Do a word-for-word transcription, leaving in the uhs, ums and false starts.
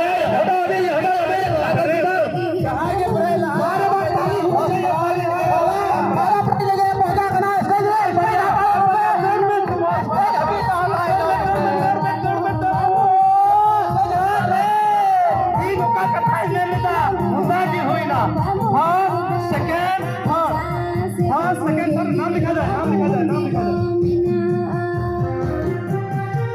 prize ᱦᱟᱛᱟᱣ ᱞᱟᱹᱜᱤᱫ ᱦᱟᱛᱟᱣ ᱞᱟᱹᱜᱤᱫ ᱡᱟᱦᱟᱸᱭ ᱜᱮ prize ᱞᱟᱦᱟ ᱨᱮ ᱵᱟᱨ ᱛᱟᱹᱞᱤ ᱦᱩᱭ ᱦᱚᱪᱚᱭᱟ, ᱯᱮᱲᱟ ᱯᱨᱚᱛᱤᱱᱤᱫᱷᱤ ᱯᱚᱦᱪᱟ ᱠᱟᱱᱟ stage ᱨᱮ, ᱯᱮᱲᱟ ᱦᱟᱹᱵᱤᱡ ᱛᱟᱦᱮᱸ ᱞᱟᱭ ᱫᱚ᱾ ᱤᱧ ᱚᱠᱟ ᱠᱟᱛᱷᱟᱧ ᱢᱮᱱ ᱞᱮᱫᱟ, ᱚᱱᱟ ᱜᱮ ᱦᱩᱭᱱᱟ᱾ First, second, third. First, second, third, ᱱᱟᱢ ᱞᱮᱠᱷᱟ ᱡᱟᱭ, ᱱᱟᱢ ᱞᱮᱠᱷᱟ ᱡᱟᱭ, ᱱᱟᱢ ᱞᱮᱠᱷᱟ ᱡᱟᱭ᱾